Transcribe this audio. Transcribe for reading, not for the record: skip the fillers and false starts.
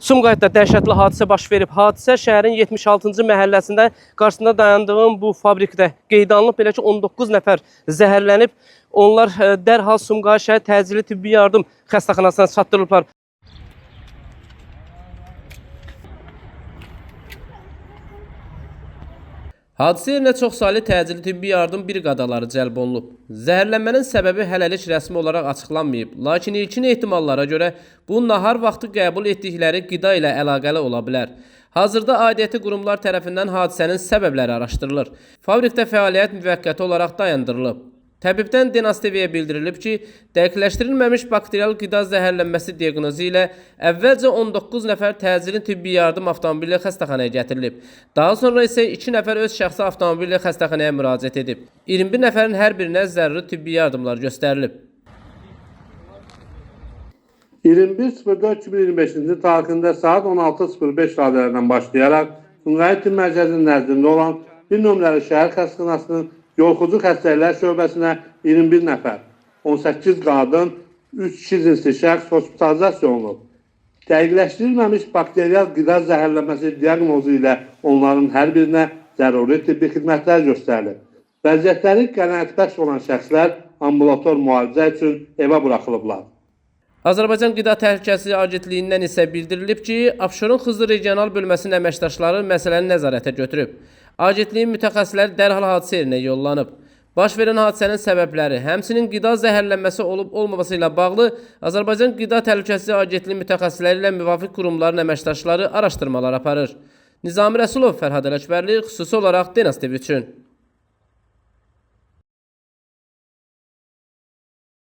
Sumqayıtda dəhşətli hadisə baş verib. Hadisə şəhərin 76-cı məhəlləsində qarşısında dayandığım bu fabrikdə qeydə alınıb. Belə ki, 19 nəfər zəhərlənib. Onlar dərhal Sumqayıt şəhər təcili tibbi yardım xəstəxanasına çatdırılıblar. Hadisə yerinə çoxsaylı təcili tibbi yardım briqadaları cəlb olunub. Zəhərlənmənin səbəbi hələlik rəsmi olaraq açıqlanmayıb, lakin ilkin ehtimallara görə bu nahar vaxtı qəbul etdikləri qida ilə əlaqəli ola bilər. Hazırda aidiyyəti qurumlar tərəfindən hadisənin səbəbləri araşdırılır. Fabrikdə fəaliyyət müvəqqəti olaraq dayandırılıb. Təbibdən Denas TV-yə bildirilib ki, dəqiqləşdirilməmiş bakterial qida zəhərlənməsi diaqnozu ilə əvvəlcə 19 nəfər təcili tibbi yardım avtomobili ilə xəstəxanaya gətirilib. Daha sonra isə 2 nəfər öz şəxsi avtomobili ilə xəstəxanaya müraciət edib. 21 nəfərin hər birinə zəruri tibbi yardımlar göstərilib. 21.04.2025-ci tarixində saat 16:05 radələrdən başlayaraq Sumqayıt Tibb Mərkəzinin nəzdində olan 1 nömrəli şəhər xəstəxanasının yoluxucu xəstəliklər şöbəsinə 21 nəfər, 18 qadın, 3 kişi cinsli şəxs hospitalizasiya olunub. Dəqiqləşdirilməmiş bakterial qida zəhərlənməsi diaqnozu ilə onların hər birinə zəruri tibbi xidmətlər göstərilib. Vəziyyətləri qənaətbəxş olan şəxslər ambulator müalicə üçün evə buraxılıblar. Azərbaycan Qida Təhlükəsizliyi Agentliyindən isə bildirilib ki, Abşeron Xızı regional bölməsinin əməkdaşları məsələni nəzarətə götürüb. Agentliyin mütəxəssisləri dərhal hadisə yerinə yollanıb. Baş verən hadisənin səbəbləri, həmçinin qida zəhərlənməsi olub-olmaması ilə bağlı Azərbaycan Qida Təhlükəsizliyi Agentliyi mütəxəssisləri ilə müvafiq qurumların əməkdaşları araşdırmalar aparır. Nizami Rəsulov, Fərhad Ələkbərli, xüsusi olaraq Denas TV üçün.